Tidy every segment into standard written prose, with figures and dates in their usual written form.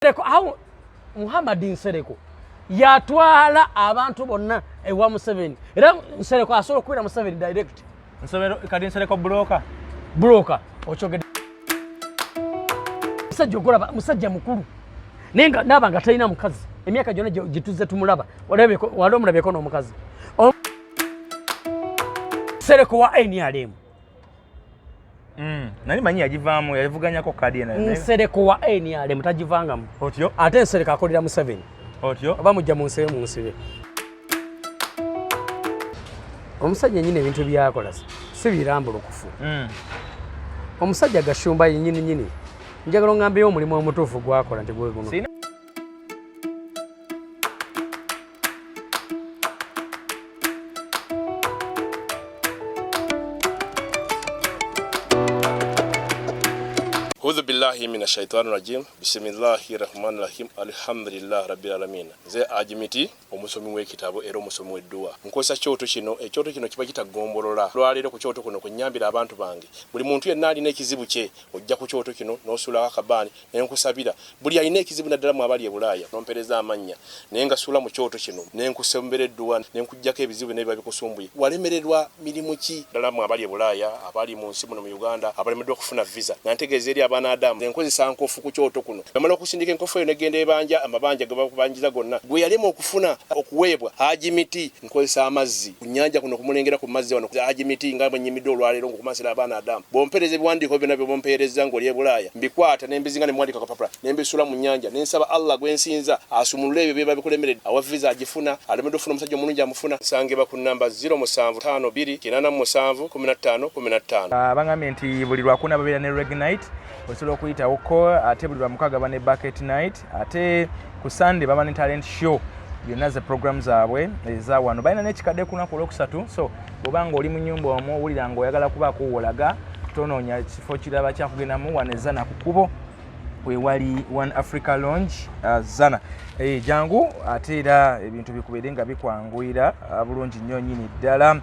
Nsereko, awo Muhammad Nsereko yatwala abantu bonna ewa Museveni, era Nsereko asobola okubira Museveni direct. Nsomero kati Nsereko broker. Broker okyogedde. Musajja ogolaba musajja mukulu naye nga naaba nga talina mukazi, emyaka gyonna gye tuzze tumulaba, wali omulabyeko n'omukazi. Nsereko wa NRM. Nali manyi yagivaamu, yavuganyako kadi ena. Nsereko wa NRM tagivangamu. Otyo? Ate Nsereko akolera Museveni. Otyo? Oba mujja mu nsibe mu nsibe. Omusajja nyini ebintu byakola si birambulukufu. Omusajja Gashumba yennyini nyini njagala ongambeyo omulimu omutuufu gwakola nti gwe guno. Hudhu billahi mina shaitani rajim. Bismillahi rahmani rahim. Alhamdulillah rabbil alamin. Nze Ajimiti, omusomi w'ekitabo era omusomi w'edduwa. Nkozesa kyoto kino, ekyoto kino kiba kitagombolola. Lwaleero ku kyoto kuno kwe nnyambira abantu bange. Buli muntu yenna alina ekizibu kye, ojja ku kyoto kino n'osuulako akabaani ne nkusabira. Buli alina ekizibu naddala mu abali e Bulaaya, n'ompeereza amannya naye ngasuula mu kyoto kino ne nkusembera edduwa ne nkuggyako ebizibu byonna ebiba bikusumbuye. Walemererwa mirimu ki? Ddala mmwe abali e Bulaaya, abali mu nsi muno mu Uganda abalemeddwa okufuna visa, nga ntegeeza eri abaana Adamu, nze nkozesa nkofu ku kyoto kuno. Bwemala okusindika enkofu eyo negenda ebanja amabanja gebakubanjiza gonna. Gwe yalema okufuna okuweebwa Haji Miti, nkozesa amazzi ku nnyanja kuno kumulengera ku mazzi wano Haji Miti nga bwe nnyimiddwa olwaleero ng'okumansira abaana Adamu. Bw'ompeereza ebiwandiiko byonna by'oba ompeerezza ng'oli e Bulaaya, mbikwata ne mbizinga ne mbiwandiika ku kapapula ne mbisuula mu nnyanja ne nsaba Allah gwe nsinza asumulule ebyo ebiba bikulemeredde. Awa visa agifuna, alemeddwa okufuna omusajja omulungi amufuna. Nsangibwa ku nnamba ziro musanvu ttaano bbiri kinaana mu musanvu kkumi na ttaano kkumi na ttaano. Bangambye nti buli Lwakuna babeera ne Reggae Night, osobola okuyitawoko, ate buli Lwamukaaga baba ne Bucket Night, ate ku Sunday baba ne Talent Show. Byonna ze program zaabwe eza wano. Balina n'ekikadde ku lunaku olwokusatu, so bw'oba ng'oli mu nnyumba omwo owulira ng'oyagala kubaako w'olaga, tonoonya kifo kiraba kyakugendamu, wano e Zana ku kkubo wewali One Africa Lounge, Zana. Jangu ate era ebintu bikubeere nga bikwanguyira bulungi nnyo nnyini ddala.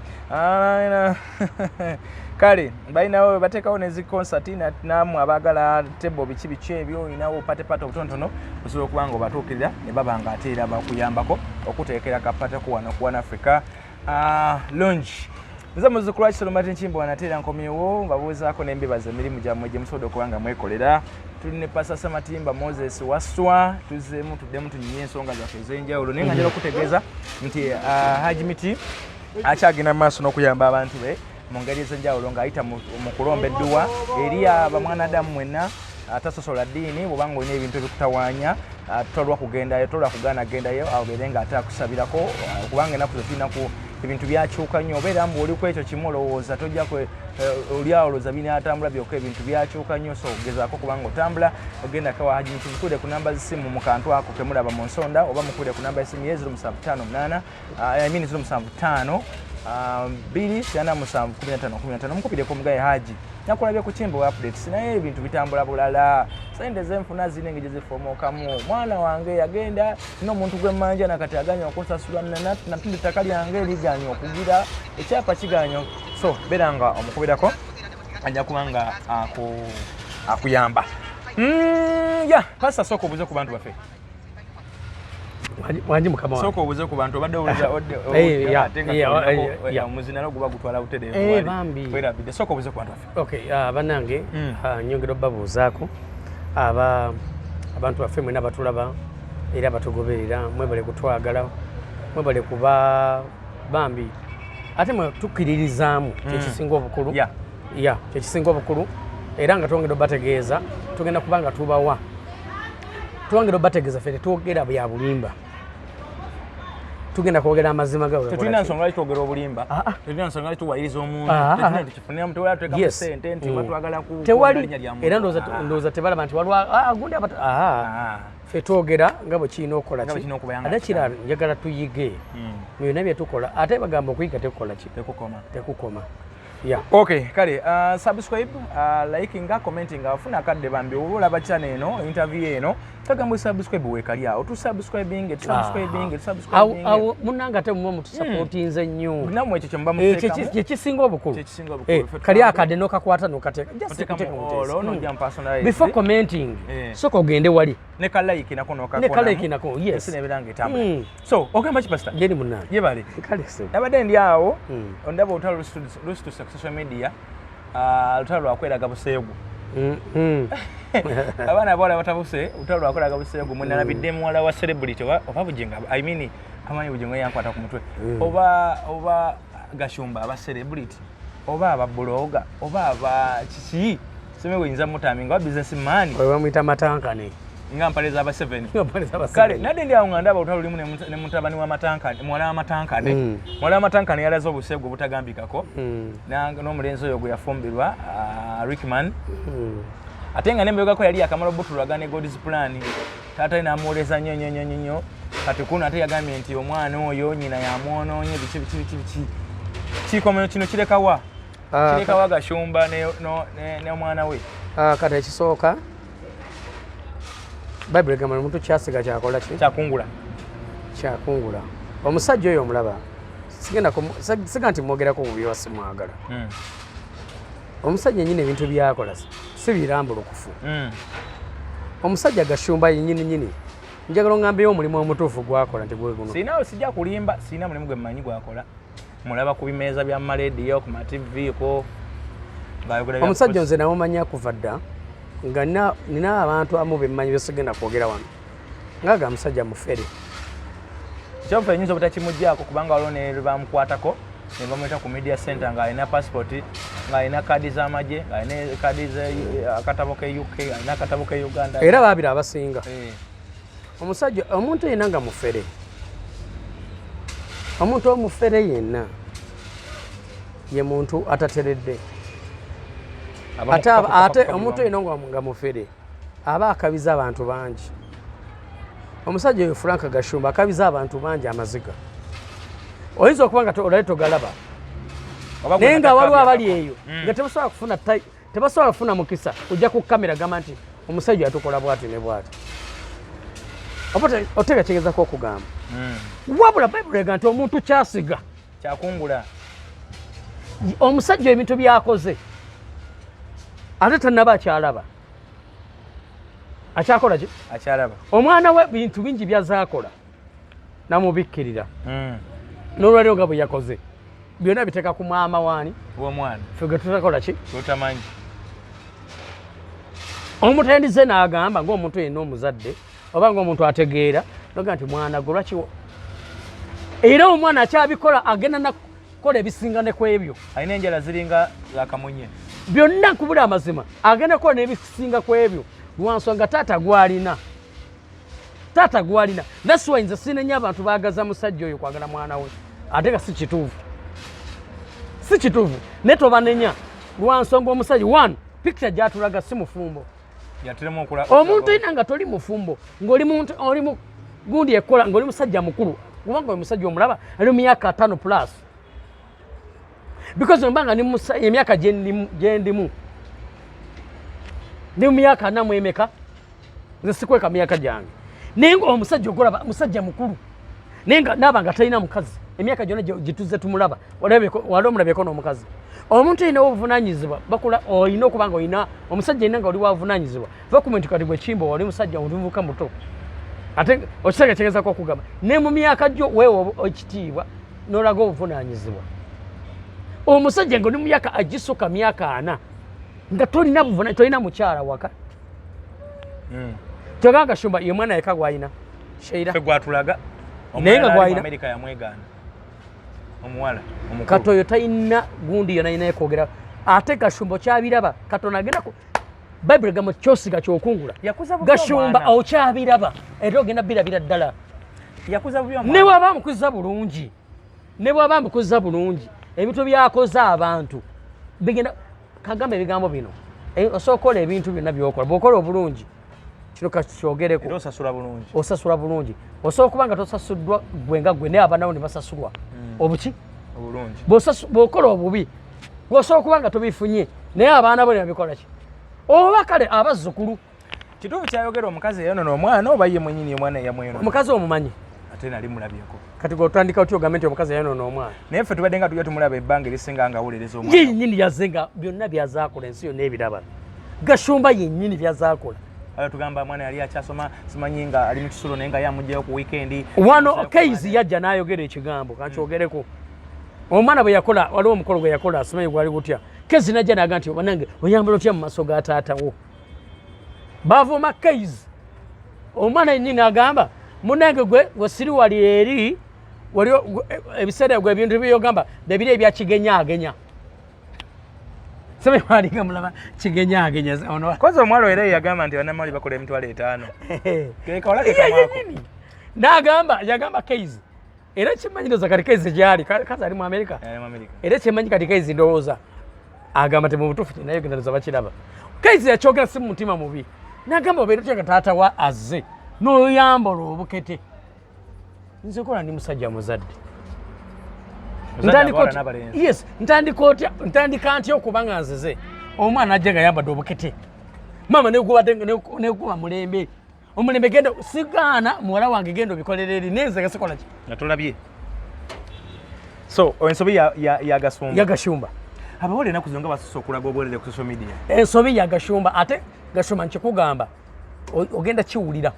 Kale balinawo bateekawo ne zi concert nammwe abaagala table biki biki ebyo, olinawo party party obutonotono osobola okuba nga obatuukirira ne baba nga ate era bakuyambako okuteekera ka party ko wano ku One Africa Lounge. Nze muzzukulu wa Kisolo Martin Kimbo, wano ate era nkomyewo mbabuuzaako ne mbebaza emirimu gyammwe gye musobodde okuba nga mwekolera. Tuli ne Pastor Sematimba Moses Wasswa, tuzzeemu tuddemu tunyumye ensonga zaffe ez'enjawulo, naye nga njagala okutegeeza nti Haji Miti akyagenda mu maaso n'okuyamba abantu be mu ngeri ez'enjawulo ng'ayita mu kulomba edduwa eri abamwanadamu mwenna, atasosola ddiini. Bw'oba ng'olina ebintu ebikutawaanya, tolwa kugendayo, tolwa kugaana kugendayo abeere ng'ate akusabirako, kubanga ennaku ze tulina ku ebintu byakyuka nnyo. Obeera mbu oli ku ekyo kimu olowooza tojja oli awo olowooza binaatambula byokka, ebintu byakyuka nnyo. So gezaako kubanga otambula ogendako ewa Haji Miti, mukubire ku namba z'essimu mu kantu ako ke mulaba mu nsonda, oba mukubire ku namba y'essimu ye 0758, I mean 075 2 87 15 15. Mukubireko mugaye Haji, nakulabye ku Kimbo updates, naye ebintu bitambula bulala, sente zenfuna zirina engeri gyezifomokamu, mwana wange yagenda n'omuntu gwe mmanja nakati aganya okunsasula, natunda ettaka lyange liganya okugira ekyapa kiganya. So beera nga omukubirako ajja kuba nga akuyamba. Ya pastor, sooka obuuze ku bantu baffe. Wangi mukama wange. Sooka obuuze ku bantu obadde owuliza ate nga omuzinalo guba gutwala butereevu. Bambi. Werabidde, sooka obuuze ku bantu baffe. Okay, bannange, nyongera obabuuzaako aba abantu baffe mwena batulaba era batugoberera, mwebale kutwagala, mwebale kuba bambi ate mwe tukkiririzaamu, kyekisinga obukulu. Ya, kyekisinga obukulu. Era nga twongera obategeeza, tugenda kuba nga tubawa, twongera obategeeza ffe tetwogera bya bulimba, tugenda kwogera amazima ga Tetulina nsonga lwaki twogera obulimba, tetulina nsonga lwaki tuwayiriza omuntu, tetulina tukifuniramu, tewali tuteekamu ssente nti oba twagala ku Tewali. linnya lya muntu. Era ndowooza tebalaba nti waliwo gundi ffe twogera nga bwe kirina okukola. Nga bwe Ki kirina okubeera nga ate kirala njagala tuyige mu byonna bye tukola, ate bagamba okuyiga tekukola ki? Tekukoma. Tekukoma. Yeah. Okay, kale subscribe, likinga, commentinga, ofuna akadde bambi oba olaba channel eno, interview eno, kagamba subscribe weekali awo, tusubscribing, tusubscribing, tusubscribing. Awo munnange ate muba mutusupportinze nnyo. Nammwe ekyo kye muba Eh, muteekamu. kyekisinga obukulu. Kyekisinga obukulu. Eh, Ffe kali tutambuze. akadde nokakwata nokateeka. Just Oteekamu kuteeka mu olwo, test. n'ojja mu personalize. Before commenting, Eh. sooka ogende wali. Ne ka like nako nokakonamu. Ne ka like nako, yes. Ensi nebeera nga etambula. So, ogamba ki, Pastor? Geni munnange. Yebale. Kale se. Nabadde ndi awo, ondaba olutalo lusituse ku social media, ah, olutalo lwakweraga buseegu. Abaana abawala batabuse, olutalo lwakweraga buseegu. Mwenalabidde muwala wa celebrity oba Bugingo, I mean, amanyi Bugingo yankwata ku mutwe, oba Gashumba, aba celebrity oba aba blogger oba aba kiki, sime weyinza mutaminga oba business man. Oyo bamuyita Matankane. Nga mpale z'aba 7. Nga mpale z'aba Kale seven. nadde ndi awo nga ndaba olutalo lulimu ne mutabani wa Matankane, muwala wa Matankane. Muwala wa Matankane yalaze obuseegu obutagambikako n'omulenzi oyo gwe yafumbirwa, ah, Rickman. Ate nga nembegako yali yakamala obutulwaga ne God's Plan, taata we n'amuwoleza nnyo nnyo nnyo nnyo nnyo. Kati kuno ate yagambye nti omwana oyo nyina yamwonoonye, biki biki biki biki. Kikomero kino kirekawa? Ah, Kirekawa Gashumba n'omwana we? Ah, kati ekisooka, Bayibuli egamba omuntu kyasiga kyakola ki? Kyakungula. Kyakungula. Omusajja oyo omulaba, sigenda siga nti mwogerako bubi oba simwagala. Omusajja nyini ebintu byakola si birambulukufu. Omusajja Gashumba yenyini nyini, njagala oŋŋambeyo omulimu omutuufu gwakola nti gwe guno. Sirina, sijja kulimba, sirina mulimu gwe mmanyi gwakola. Mulaba ku bimeeza bya marediyo, ku matv ko ng'ayogera bya Omusajja kukozi. nze namumanya kuva dda nga nina abantu amu bemmanyi besigenda kwogera wano, nga musajja mufere. Kyofa enyinza obutakimuggyako kubanga waliwo ne lwe bamukwatako ne bamuyita ku media center ng'alina passport, ng'alina kaadi z'amagye, ng'alina kaadi akatabo ke UK, alina akatabo ke Uganda. Era baabiri abasinga. Eh. Omusajja, omuntu yenna nga mufere, omuntu omufere yenna ye muntu atateredde. Ate omuntu yenna nga mufere aba akabiza abantu bangi. Omusajja oyo Frank Gashumba akabiza abantu bangi amaziga. Oyinza okuba nga olale togalaba, Oba gwe naye nga waliwo natakabya abali ako. eyo nga tebasobola kufuna mukisa kujja ku kamera gamba nti omusajja yatukola bwati ne bwati. Oba otega kyegezako okugamba. Wabula Bayibuli ega nti omuntu kyasiga kyakungula. Omusajja ebintu byakoze ate tanaba akyalaba, akyakola ki? Akyalaba. Omwana we bintu bingi byazaakola namubikkirira. N'olwaliro nga bwe yakoze byonna biteeka ku maama waani? W'omwana. Ffe gwe tutakola ki? Totamanyi. Omutendize n'agamba ng'omuntu yenna omuzadde oba ng'omuntu ategeera noga nti mwana gwe lwaki era omwana akyabikola, agenda nakukola ebisinga ne ku ebyo. Alina enjala ziringa zakamunye. Byonna nkubula amazima, agenda kukola n'ebisinga ku ebyo lwansonga taata gwalina, taata gwalina. That's why nze sinenya abantu baagaza musajja oyo kwagala mwana we, ate nga si kituufu, si kituufu, naye tobanenya lwansonga omusajja one picture gyatulaga si mufumbo. Yateremu okula. Omuntu yenna nga toli mufumbo, ng'oli muntu oli mu gundi ekola, ng'oli musajja mukulu, kubanga oyo musajja omulaba ali mu myaka 50 plus, because mba nga ndi emyaka gye ndimu ndi mu myaka 40 emeka, nze sikweka myaka gyange, naye nga omusajja ogolaba musajja mukulu, naye nga naaba nga talina mukazi emyaka gyonna gye tuzze tumulaba. Wali omulabyeko n'omukazi? Omuntu olina obuvunanyizibwa bakula, olina okuba nga olina omusajja yenna nga oli wavunanyizibwa va nti kati gwe kimbo wali musajja omuvubuka muto, ate okisajja kyegezako okugamba ne mu myaka gyo weewa ekitiibwa n'olaga obuvunanyizibwa. Omusajja nga oli mu myaka agisuka myaka 40 nga tolina buvuna, tolina mukyala waka. Kyogamba Gashumba ye mwana yeka gwalina Sheira? Ffe gwatulaga. Naye nga Omulala ali mu gwalina. America yamwegaana omuwala omukulu. Kati oyo talina gundi yona yina ekwogera, ate Gashumba okyabiraba. Katonda agenda ku Bayibuli egamba kyosiga kyokungula. Yakuza bubi Gashumba omwana. okyabiraba era ogenda birabira ddala. Yakuza bubi omwana. Ne bwaba amukuza bulungi, ne bwaba amukuza bulungi, ebintu byakoze abantu bigenda kagamba ebigambo bino. Eh, osobola okukola ebintu byonna byokola, bw'okola obulungi kino kakyogereko. Era osasula bulungi. Osasula bulungi. Osobola okuba nga tosasuddwa gwe nga gwe, naye abaanawo ne basasulwa obuki? Obulungi. Bw'okola obubi Osobola okuba nga tobifunye, naye abaana bo ne babikola ki, oba kale abazzukulu. Kituufu kyayogera, omukazi eyonona omwana oba ye mwenyini omwana eyamweyonona? Omukazi omumanyi? Ate nali mulabyeko. Kati gwe otandika otya ogambe nti omukazi yayonona omwana? Naye ffe tubadde nga tujja tumulaba ebbanga erisinga nga awolereza omwana. Ye yennyini yazze nga byonna byazaakola ensi yonna ebiraba. Gashumba yennyini byazaakola. Ala tugamba mwana yali akyasoma, simanyi nga ali mu kisulo, naye nga yamugjayo ku weekend. Wano Keizi yajja n'ayogera ekigambo kankyogereko. Omwana bwe yakola, waliwo omukolo gwe yakola, simanyi gwali gutya. Keizi najja n'aga nti, banange, oyambala otya mu maaso ga taatawo? Bavuma Keizi. Omwana yennyini agamba, munange gwe gwe siri wali eri wali ebiseera gwe ebintu byogamba bebiri ebya kigenyaagenya. Simanyi walinga mulaba kigenyaagenya ono. Kozi omwalo era yagamba nti bannamawulire bakola 50,000. Kekawala ke kamwako. Yennyini. N'agamba, yagamba Keizi, era kimanyi ndowooza kati Keizi gyali kazi ali mu Amerika. Ali mu Amerika. Era kyemanyi kati Keizi ndowooza agamba ti mu butuufu kyenayogera ndowooza bakiraba. Keizi yakyogera si mu mutima mubi, n'agamba obeera otya nga taata wa azze n'oyambala obukete? Nze kola ndi musajja muzadde. Muzadde Ntandika abawala otya- n'abalenzi. Yes, ntandika otya, ntandika ntya okuba nga nzize omwana ajja nga yambadde obukete, maama negubadde neguba mulembe omulembe, genda sigaana muwala wange, genda obikolera eri, nenze nga sikola ki? Nga tolabye. So ensobi ya Gashumba. Yagashumba. Abawala ennaku zino nga basusse okulaga obwerere ku social media. Ensobi ya Gashumba. Ate Gashumba nkikugamba, ogenda kiwulira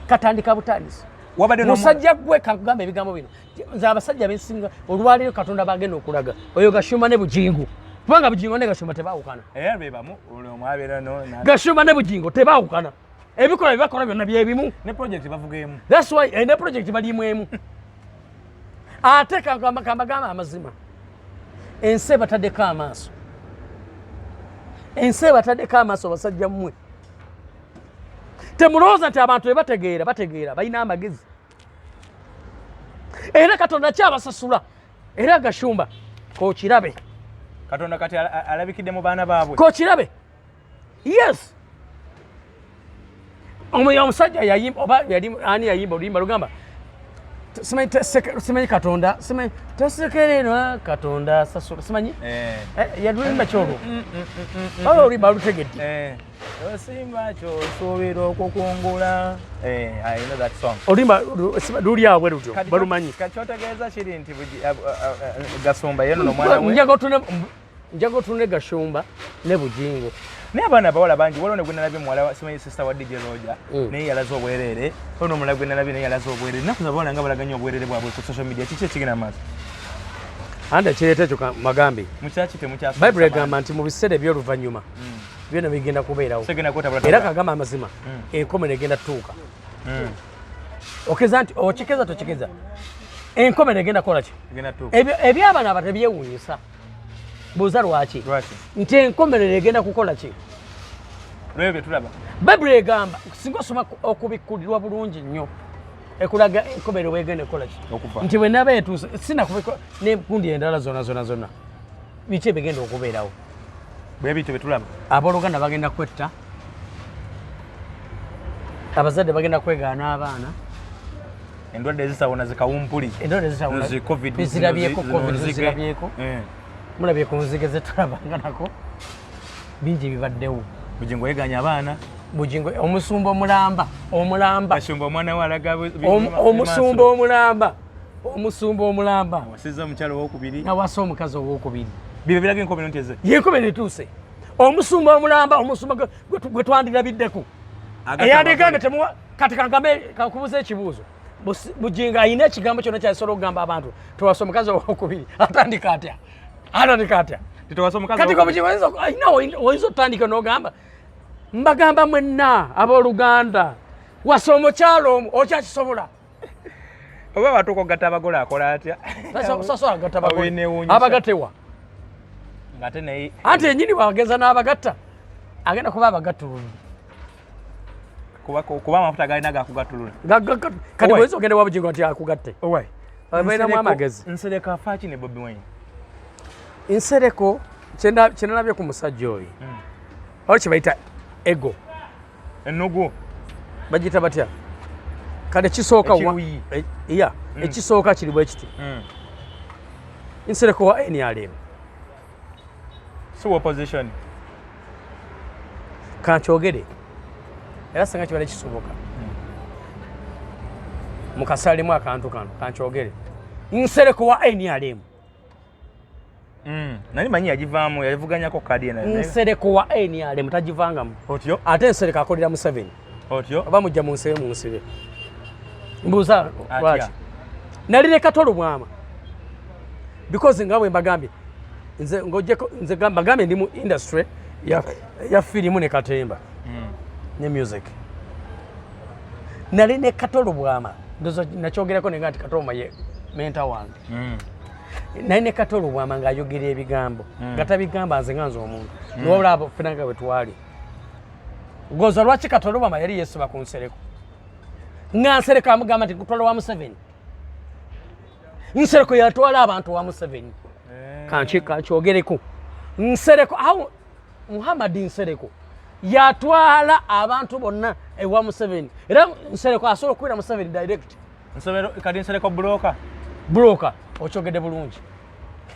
katandika butandisi. Wabadde Musajja gwe, kakugamba ebigambo bino, nze abasajja bensinga olwaleero Katonda bagenda okulaga oyo Gashumba ne Bujingo, kubanga Bujingo ne Gashumba tebawukana. Era be bamu, olwo omwabeera no Gashumba ne Bujingo tebawukana, ebikola byebakola byonna byebimu. Ne project bavuga emu. That's why ne project balimu emu. Ate kambagamba amazima, ensi ebataddeko amaaso, ensi ebataddeko amaaso. Basajja mmwe, temulowooza nti abantu bebategeera, bategeera, balina amagezi, era Katonda kyabasasula. Era Gashumba kokirabe. Katonda kati alabikidde mu baana baabwe. Kokirabe, yes. Omusajja yayimba, oba yali ani yayimba oluyimba lugamba simanyi simanyi Katonda, simanyi tosekererwa, Katonda sasula, simanyi. Eh. Yaluyimba kyolwo oba oluyimba lutegedde? Eh. Osimba kyosuubira okukungula. I know that song. Oluyimba luli awo bwe lutyo. Balumanyi. Kati kyotegeeza kiri nti Gasumba yenono omwana we. Njaga otune Gashumba ne Bujingo. Naye abaana abawala bangi, waliwo ne gwe nalabye muwala simanyi sister wa DJ Roger, naye yalaze obwereere. Waliwo n'omulala gwe nalabye, naye yalaze obwereere. Ennaku zino abawala nga balaga nnyo obwereere bwabwe ku social media. Kiki ekigenda mu maaso? Anti ekireeta ekyo magambe. Mukyaki temukyasomesa? Bayibuli egamba nti mu biseera eby'oluvannyuma byonna bigenda kubeerawo. Segenda kwetabula. Era kagamba amazima, enkomero egenda tutuuka. Okeza nti okikeza tokikeza, enkomero egenda kukola ki? Egenda tuuka. Ebyabaana aba tebyewuunyisa. Buuza lwaki? Lwaki? Nti enkomerero egenda kukola ki? Lwebyo bye tulaba. Bayibuli egamba singa osoma okubikkulirwa bulungi nnyo, ekulaga enkomerero bwegenda ekukola ki. Okufa. Nti bwe naba etuuse sinakubiko n'enkundi endala zonna zonna zonna, biki ebigenda okubeerawo? Bwe bityo bye tulaba. Abooluganda bagenda kwetta, abazadde bagenda kwegaana abaana. Endwadde ezisawona zikawumpuli. Endwadde zisawona. Zi COVID. Tuzirabyeko. Zino Covid. nzige. Tuzirabyeko. Mulabye ku nzige zetulabanga nako, bingi bibaddewo. Bugingo yeganya abaana. Bugingo omusumba omulamba omulamba. Gashumba omwana we alaga Omusumba omulamba, omusumba omulamba. Wasiza omukyalo owokubiri. Nawasa omukazi owokubiri. Bibyo biraga enkomero nti eze. Yenkomero etuuse. Omusumba omulamba, omusumba gwe twandirabiddeko, eyandigambye temuwa. Kati kangambe, kankubuza ekibuuzo. Bugingo ayina ekigambo kyonna kyasobola okugamba abantu tewasa omukazi owokubiri? Atandika atya? Atandika atya? Titewasa omukazi Kati gwe Bugingo ayina oyinza otandika n'ogamba, mbagamba mwenna abooluganda, wasa omukyalo omu, okyakisobola? Oba batuuka okugatta abagole akola atya? Sasobola gatta bagole. Awenewuunyisa. Abagatewa? Ng'ate naye Anti enyini bwageza n'abagatta, agenda kuba abagattululu. Kuba amafuta galina gakugattulula. Kati Owai. bweyinza ogenda wa Bugingo nti akugatte? Owai. Abeeramu amagezi. Nsereko afaaki ne Bobi Wine? Nsereko kyenalabye ku musajja oyo, waliwo kye bayita ego. Ennugu. Bagiyita batya kale? Ekisooka Ekiruyi. Ya, ekisooka kiri bwe kiti. Nsereko wa NRM. Si opposition. Kankyogere era singa kibadde kisoboka mukasalemu akantu kano, kankyogere, Nsereko wa NRM. Nali manyi yagivaamu, yavuganyako kadi ena. Nsereko wa NRM tagivangamu. Otyo? Ate Nsereko akolera Museveni. Otyo? Oba mujja munsibe, munsibe, mbuuza. Atya? Lwaki nalire Kato Lubwama? Because nga bwe mbagambye, nze ng'ojjeko nze mbagambye ndi mu industry ya firimu ne katemba ne music. Nali ne Kato Lubwama, ndoza nakyogerako nenga nti Kato Lubwama ye mentor wange. Nali ne Kato Lubwama ng'ayogera ebigambo nga tabigamba nze nga nze omuntu, niwabula abo ffena nga bwe twali goza. Lwaki Kato Lubwama yali yeesiba ku Nsereko, nga Nsereko amugamba nti kutwala wa Museveni? Nsereko yatwala abantu wa Museveni. Kankyogereko, Nsereko awo, Muhammad Nsereko yatwala abantu bonna ewa Museveni, era Nsereko asobola okubeera Museveni direct. Nsomero kati Nsereko broker. Broker, okyogedde bulungi,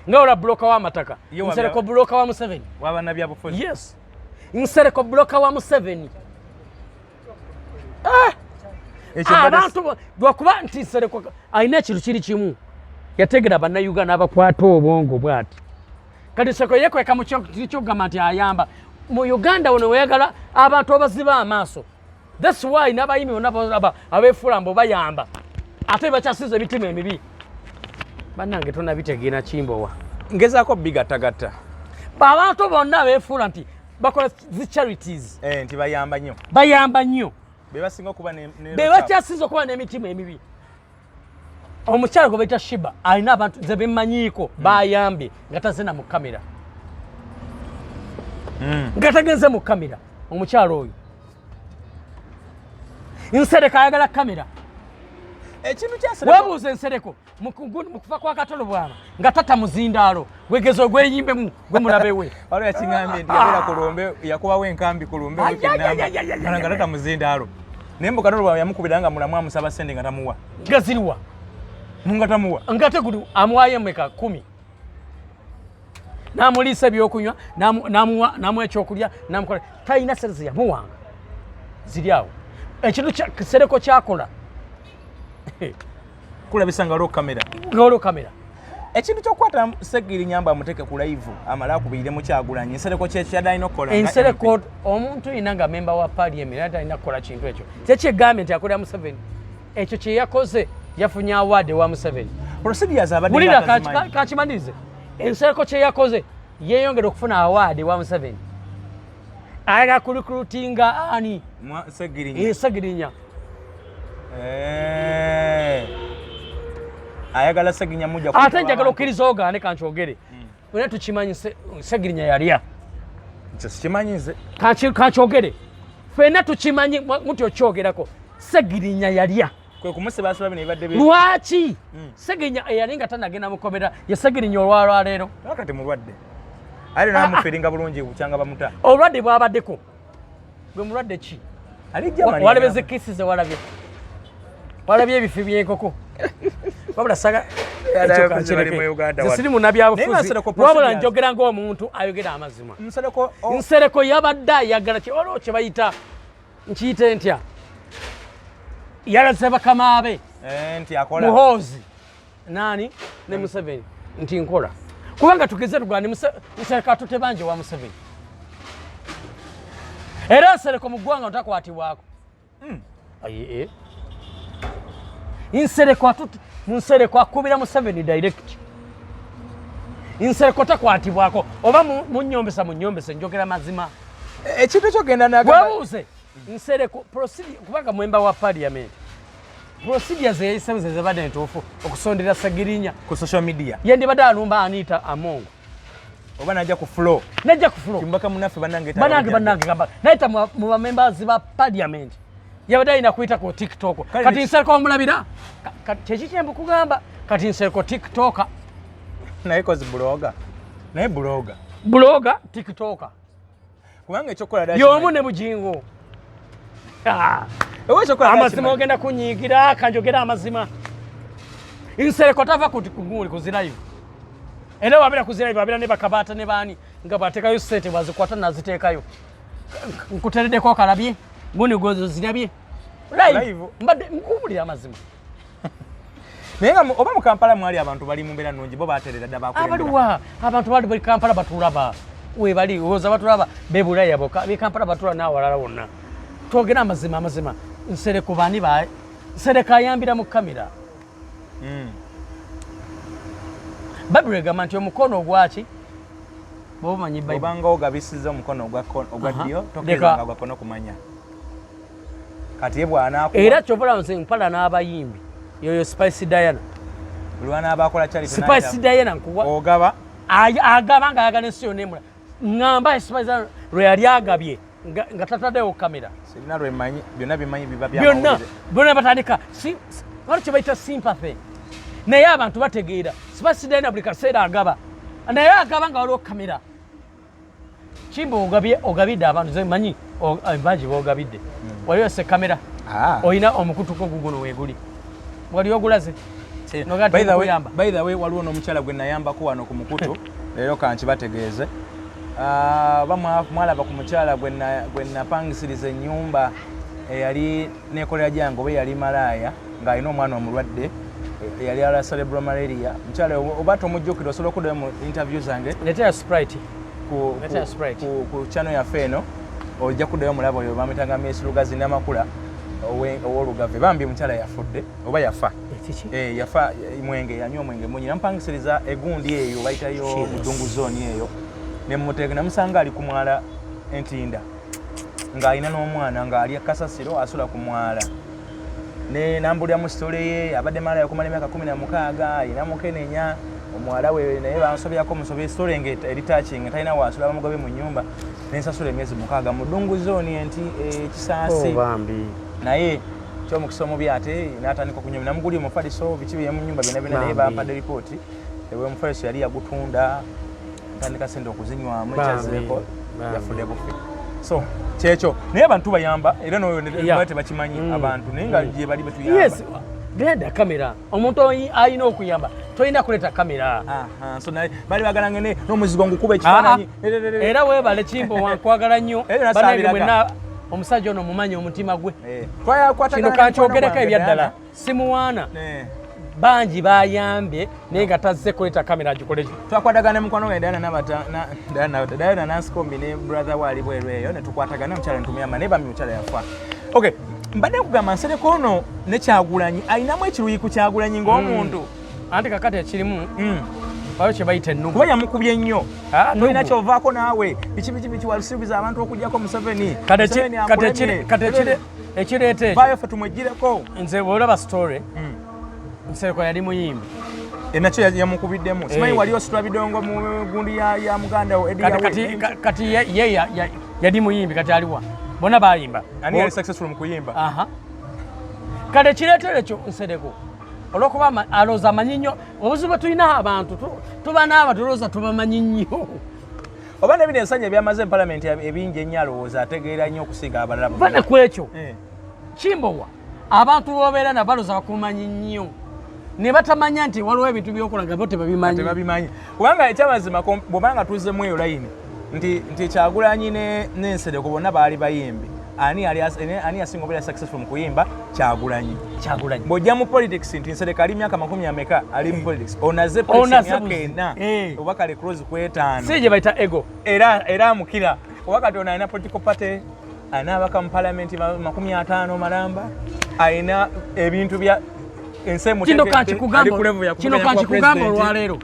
nga ola broker w'amataka. Nsereko broker wa Museveni. Wabannabyabufuzi. Yes, Nsereko broker wa Museveni. Ekyo mbadde Abantu lwakuba nti Nsereko alina ekintu kiri kimu, yategera Bannayuganda abakwata obwongo bwati. Kati Nsereko yekweka mu kyokugamba nti ayamba mu Uganda wono, weyagala abantu abaziba amaaso. That's why n'abayimbi bonna abeefuula mbu bayamba, ate bakyasiza emitima emibi. Bannange, tonabitegeera kimbowa. Ngezaako bigattagatta. Abantu bonna abeefuula nti bakola zi charities, Eh, nti bayamba nnyo, bayamba nnyo, be basinga okuba be bakyasinza okuba n'emitima emibi. Omukyala gwe bayita Shiba alina abantu nze bemmanyiiko bayambye nga tazina mu kamera, nga tagenze mu kamera. Omukyala oyo Nsereko ayagala kamera. Ekintu kya Nsereko. Webuuza Ensereko mu kufa kwa Kato Lubwama nga tata muzindaalo gwegeza ogweyimbemu gwe mulabewe. Waliwo yakiŋambye nti yabeera ku lumbe, yakubawo enkambi ku lumbe Ay, wiiki ay, ennamba, ay, ay, ay, ay, nga ay, tata muzindaalo, naye mbu Kato Lubwama yamukubira nga mulamu amusaba sente nga tamuwa. Nga ziriwa? Mu nga tamuwa. Nga teguli amuwayo emeka? 10, n'amuliisa ebyokunywa, n'amuwa ekyokulya, n'amukola, talina sente zeyamuwanga ziri awo. Ekintu Sereko kyakola Kulabisa nga waliwo kamera. Nga waliwo kamera. Ekintu kyokukwata Segirinya mbu amuteeke ku live amale akubirire mu Kyagulanyi, Nsereko kyekyadde alina okukola nga Ensereko MP. Omuntu yina nga memba wa parliament era talina kukola kintu ekyo. Kyekyegambye nti akolera Museveni, ekyo kyeyakoze yafunye award ewa Museveni. Procedures abadde Wulira. nga atazimanyi. Kakimalirize. Ensereko kyeyakoze yeyongera okufuna award ewa Museveni. Ayagala kurecruitinga ani? Segirinya. Segirinya. Eh. Ayagala Segirinya mujja Ate njagala okkiriza ogaane, kankyogere, era tukimanyi Segirinya yalya. Ekyo sikimanyi nze. Kankyogere, ffenna tukimanyi muti okyogerako, Segirinya yalya. Kwe kumusibasiba bino ebibadde Lwaki Segirinya eyali nga tanagenda mukomera ye Segirinya olwalwaleero? Kati mulwadde ale namufiringa bulungi bukyanga bamuta. Obulwadde bwabaddeko, gwe mulwadde ki? Ali Germany. Walabye zikisi ze walabye, walabye ebifi by'enkoko, wabula saga ekyo Bali mu Uganda kankireke. wano. Nze siri Naye nga munnabyabufuzi, Nsereko wabula procedures. njogera ng'omuntu ayogera amazima. Nsereko Nsereko yabadde ayagala waliwo kye bayita, nkiyite ntya, yalaze bakama be. Eh, nti akola. Muhoozi nani ne Museveni nti nkola, kubanga tugeze tugande Nsereko atutebanje wa Museveni, era Nsereko mu ggwanga takwatibwako. Aye, eh. Nsereko Nsereko akubira Museveni direct. Nsereko takwatibwako, oba munyombesa, munyombese, njogera mazima. Ekintu ekyogenda nagamba Webuuze Nsereko procedure, kubanga member wa parliament, procedure zeyayisemu ze zibadde entuufu okusondera Segirinya ku social media? Yendibadde alumba Anita Amongo. Oba najja ku floor. Najja ku floor. Kimbaka munaffe, bannange. Banange, banange, gamba nayita mu bamembers ba parliament, yabadde alina kuyita ku TikTok. Kale Kati Nsereko omulabira kyeki kyembukugamba, kati Nsereko TikToker. Naye kozi blogger, naye blogger. Blogger, TikToker. Kubanga ekyokukola ddala Y'omu kimanyi. ne Bujingo. Ah. Oba ekyokukola ddala Amazima kimanyi. ogenda kunyiigira, kanjogera amazima. Nsereko tava ku kuguli ku zi live, era wabeera ku zi live abeera ne bakabaata ne baani. Nga bw'ateekayo ssente, bw'azikwata naziteekayo, nkutereddeko akalabye gundi gozo zirabye live. Live. Mbadde nkuwulira amazima. Naye nga oba mu Kampala mwali abantu bali mu mbeera nnungi, bo baterera dda, bakulembera. Abaliwa? Abantu bali bali Kampala batulaba, webali oza batulaba bebulaya boka be Kampala batula n'awalala wonna. Twogere amazima, amazima, Nsereko bani ba Nsereko ayambira mu kamera. Bayibuli egamba nti omukono ogwaki, bwoba omanyi Bayibuli. Obanga ogabisiza omukono ogwa ddyo, tokkirizanga gwa kkono kumanya. Kati ye bw'anaakuwa Era kyova nze mpala n'abayimbi, yoyo Spice Diana. Lwanaaba akola charity Spice n'ayita- Diana nkuwa ogaba. Agaba nga ayagala ensi yonna emula. Ŋŋamba Spice Diana lwe yali agabye nga tataddewo kamera. Sirina lwemanyi, byonna bimanyi biba Byonna byamawulire. Byonna batandika waliwo kye bayita sympathy, naye abantu bategeera Spice Diana buli kaseera agaba, naye agaba nga waliwo kamera. Kimba ogabye, ogabidde abantu, ze manyi bangi bogabidde, waliwo se kamera. Ah. Olina omukutuko guguno weeguli, wali ogulaze. Noga By the way, tekuyamba. By the way, waliwo n'omukyala gwe nayambako wano ku mukutu leero, kankibategeeze. Ah, oba mwalaba ku mukyala gwe napangisiriza ennyumba eyali nekolera gyange, oba eyali malaaya ng'alina omwana omulwadde, eyali ala cerebral malaria. Mukyala oba tomujjukira, osobola okuddayo mu interview zange Leetera Sprite. Leetera Sprite. Ku channel yaffe eno, ojja kuddayo omulaba. Oyo bamwitanga Miss Lugazi Namakula ow'Olugave. Bambi mukyala yafudde oba yafa. Ekiki? Eh, yafa mwenge, yanywa omwenge mungi. Namupangisiriza egundi eyo bayitayo Jesus. Mudungu zone eyo, nemuteeka, namusanga ali ku mwala Entinda ng'alina n'omwana, ng'alya kasasiro, asula ku mwala. Ne nambulira mu story ye, abadde malaaya okumala emyaka 16, alina mukenenya omuwala we, naye bansobyako musobe. Story nga eri touching, talina wasula, bamugobe mu nyumba, nensasula emyezi 6 mu Ddungu zone enti Ekisaasi. Oh, bambi. Naye kyomukisa omubi ate n'atandika okunywa, namugulira omufaliso, biki bye mu nyumba byonna byonna, naye Bambi. bampadde ripooti ewe omufaliso yali yagutunda, ntandika sente okuzinywamu. Bambi, Ekyazeeko bambi. yafudde bufi. So kyekyo, naye abantu bayamba era noyo tebakimanyi abantu, naye nga gye bali betuyamba. Yes, leeta kamera. Omuntu alina okuyamba tolina kuleeta kamera. Aha, so naye bali bagala ngene n'omuzigo ngukuba ekifaananyi. Era weebale Kimbo, wankwagala nnyo. Era Banange nasaabiraga. mwenna, omusajja ono mumanyi omutima gwe. Twayakwatagana Kino kankyogereko, ebyaddala simuwaana. Bangi bayambye naye nga tazze kuleeta kamera agikole. Twakwatagana ne mukwano gwange Diana Nabata, Diana Nabata, Diana Nanscombi ne brother we ali bweru eyo, ne tukwatagana, omukyala netumuyamba, naye bambi mukyala yafa. Okay, mbadde nkugamba Nsereko ono ne Kyagulanyi alinamu ekiruyi ku Kyagulanyi ng'omuntu. Anti kakati ekirimu, waliwo kye bayita ennugu. Kuba yamukubye nnyo. Ah, Tolina nnugu. kyovaako naawe, biki biki biki, walusuubiza abantu okugyako Museveni. Kati Museveni kati akulemye. kati ekireeta ekyo, Vaayo ffe tumweggyireko. Nze bw'olaba story, Nsereko yali muyimbi. Enakyo yamukubiddemu, simanyi. Eh. Wali ositula bidongo mu gundi ya muganda wo Eddie Kati Yawe. kati ye yali muyimbi, kati aliwa? Bonna bayimba. Ani yali successful mu kuyimba? Aha. Kati ekireetera ekyo, Nsereko olwokuba alowooza amanyi nnyo. Obuzibu bwe tulina abantu, tuba n'abantu tulowooza tubamanyi nnyo. Oba nebino ensanya ebyamaze mu palamenti ebingi ennyo, alowooza ategeera nnyo okusinga abalala bonna. Bana ku ekyo, Eh. Kimbowa, abantu bobeera nabo balowooza bakumanyi nnyo, ne batamanya nti waliwo ebintu byokola nga bo tebabimanyi. Tebabimanyi, kubanga ekyamazima bw'obanga tuzzemu eyo layini nti Kyagulanyi n'Ensereko bonna baali bayimbi, ani yasinga obeera successful mu kuyimba? Kyagulanyi. Kyagulanyi. Bw'ojja mu politics, nti Nsereko ali myaka makumi ameka ali mu politics, onaze politics Onaze emyaka buzi. 4 Eh. oba kale close ku 5. Si gye bayita ego. Era amukira, oba kati ono alina political party, alina abaka mu palamenti 50 malamba, alina ebintu bya ensi Kino emutegedde, kankikugamba ali ku level ya kino kuvuganya kuba kankikugamba president. Olwaleero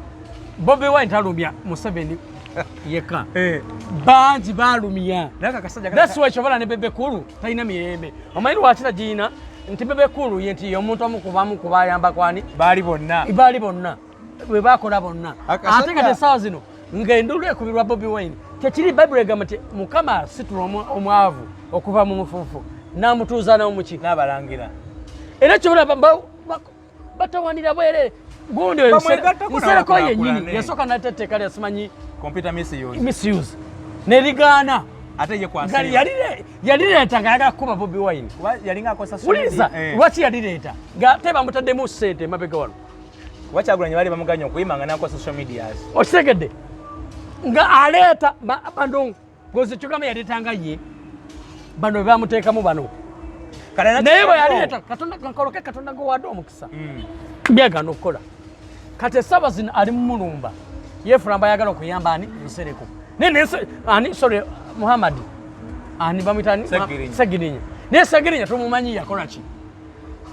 Bobi Wine talumya Museveni yekka, Eh. bangi balumya. Naye ako akasajja That's why kyobola ne Bebe Cool talina mirembe. Omanyi lwaki tagiyina? Nti Bebe Cool ye nti ye omuntu omu kubamu kubayamba kwani baali bonna. Baali bonna bwe bakola bonna. Akasajja- Ate kati essaawa zino ng'endulu ekubirwa Bobi Wine. Tekiri Bayibuli egamba nti Mukama asitula omwavu okuva mu mufuufu n'amutuuza n'omuki N'abalangira. Era kyobola batawanira bwerere gundi oyo. Bamwegattako Nsereko n'abakulaakulane. yennyini yasooka nata etteeka lya simanyi computer misuse. Misuse nerigaana. Ate ye Nga kwasiima. Yalireeta nga ayagala kukuba Bobi Wine. Kuba yalinga akozesa social Wuliriza, media. Eh. lwaki yalireeta nga te bamutaddemu ssente emabega wano? Kuba Kyagulanyi baali bamuganya okuyimba nga nakosa social medias. Okitegedde? Nga aleeta bano gozi kyogamba yaleetanga ye bano bebamuteekamu bano naye bwe yaleeta Katonda kankoloke Katonda gwewadde omukisa byagaana okukola. Kati essaawa zino ali mumulumba yeefulamba ayagala okuyamba ani Nsereko naye ani sorry Muhammad ani bamuyita ani Segirinya naye Segirinya tumumanyi yakola ki?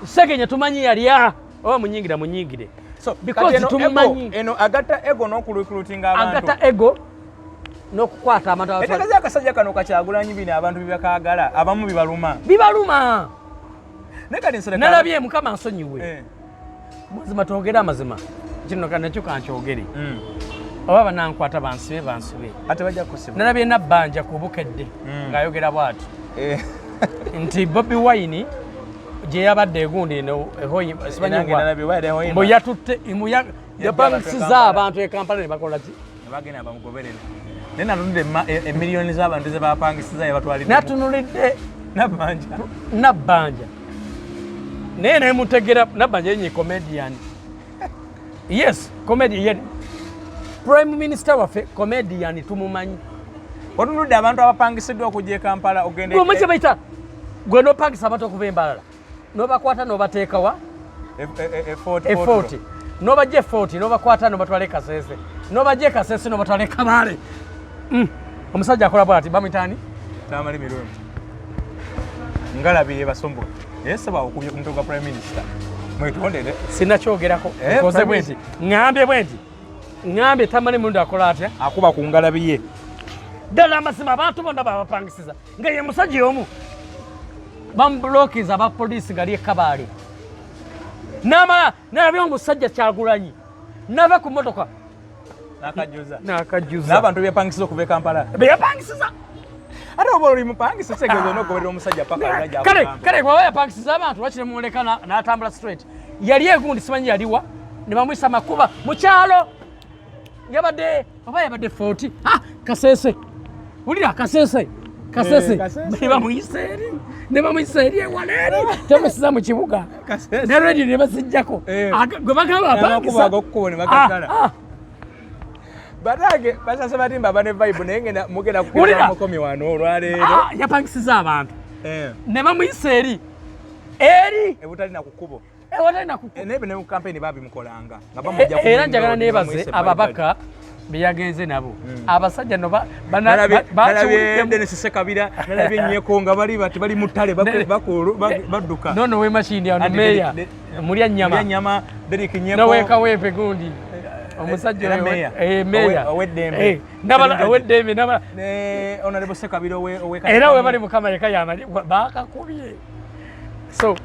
Segirinya tumanyi yalya oba munyingira munyingire. So, because tumumanyi eno agatta ego n'okurecruitinga abantu. Agatta ego n'okukwata abantu abatwala. Etegeeza akasajja kano kaKyagulanyi bino abantu bibakaagala abamu bibaluma. Bibaluma. Naye kati nsere nalabye Mukama nsonyiwe. Mazima twogere amazima. Kino nakyo kankyogere. Oba banankwata bansibe bansibe. Ate bajja kusiba. Nalabye Nabbanja ku Bukedde ng'ayogera bw'ati. Nti Bobi Wine gye yabadde egundi eno mbu yatutte yapangisiza abantu e Kampala ne bakola ki? Ne bagenda bamugoberera. Naye natunudde emiliyoni z'abantu ze bapangisiza yabatwalidde. Natunulidde Nabbanja. Nabbanja. Naye nemutegera Nabbanja yenye comedian. Yes, comedian. Prime Minister waffe comedian tumumanyi. Watunudde abantu abapangisiddwa okujja e Kampala ogende. Gwe mukye bayita gwe n'opangisa abantu okuva embalala n'obakwata n'obateekawa E40 n'obajja e40 n'obakwata n'obatwala e Kasese n'obajja e Kasese n'obatwala e Kabale. Omusajja akola bw'ati bamuyita ani? Tamale Mirundi. Ngalabi basumbu. Naye saba okubye ku mutwe gwa Prime Minister. Mwetondere. Sinakyogerako. Nkoze bwe nti. Ŋŋambye bwe nti. Ŋŋambye Tamale Mirundi akola atya? Akuba ku ngalabi ye. Ddala amazima abantu bonna babapangisiza nga ye musajja omu bamubulokinza aba poliisi nga ali e Kabale. N'amala n'alabye omusajja Kyagulanyi n'ava ku mmotoka n'akajjuza. N'akajjuza. N'abantu beyapangisiza okuva e Kampala. Beyapangisiza. Ate oba oli mupangisa kitegeeza olina okugoberera omusajja paka alina Kale kale bw'aba yapangisiza abantu lwaki nemuleka n'atambula straight. Yali egundi simanyi yaliwa ne bamuyisa makuba mu kyalo. Yabadde oba yabadde 40 ah Kasese. Wulira Kasese. Kasese. Ne bamuyisa eri. Ne bamuyisa eri ewala eri. Temusiza mu kibuga. Ne radio ne basijjako. Gwe bagamba apangisa. Ag'okkubo ne bagaggala. Banange basase batimba aba ne vibe naye ngenda mugenda kukira mukomi wano olwaleero. Yapangisiza abantu. Ne bamuyisa eri. Eri. Ebutali na kukubo. Ewatali na kukubo. Naye ne mu campaign babimukolanga. Nga bamujja ku Era njagala neebaze ababaka be yagenze nabo. Abasajja no nalabye Dennis Sekabira, nalabye Nyeko nga bali bati bali mu ttale badduka. No no we machine ya meya. Mulya nnyama. Mulya nnyama Derrick Nyeko. No we Kawempe gundi. Omusajja meya. Ow'eddembe. Nabala ow'eddembe nabala. Ne Honorable Sekabira owe Era we bali Mukama yeka yamali bakakubye. So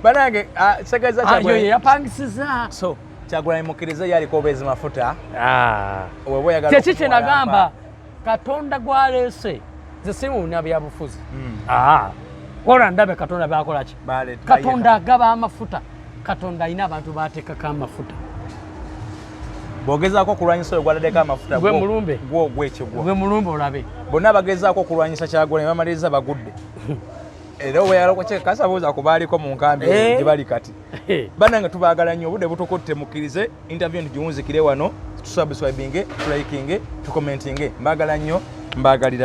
banange segeza Kyagulanyi yapangisiza. So Kyagulanyi mukkirize yaliko obeezi mafuta. Wewe oyagala Kyeki kye nagamba Katonda gwaleese nze si mu byabufuzi. Kola ndabe Katonda byakola ki? Katonda agaba amafuta. Katonda alina abantu baateekako amafuta. Bw'ogezaako okulwanyisa oyo gw'ataddeko amafuta Gwe mulumbe. Gwo ogw'ekigwo. Gwe mulumbe olabe. Bonna abagezaako okulwanyisa Kyagulanyi bamaliriza bagudde. Era oyagala okukyekasa buuza ku baaliko mu nkambi gye bali kati. Bannange tubaagala nnyo, obudde butukutte, mukkirize interview ntugiwunzikire wano, tusubscribinge, tulikinge, tucommentinge. Mbaagala nnyo, mbaagalira.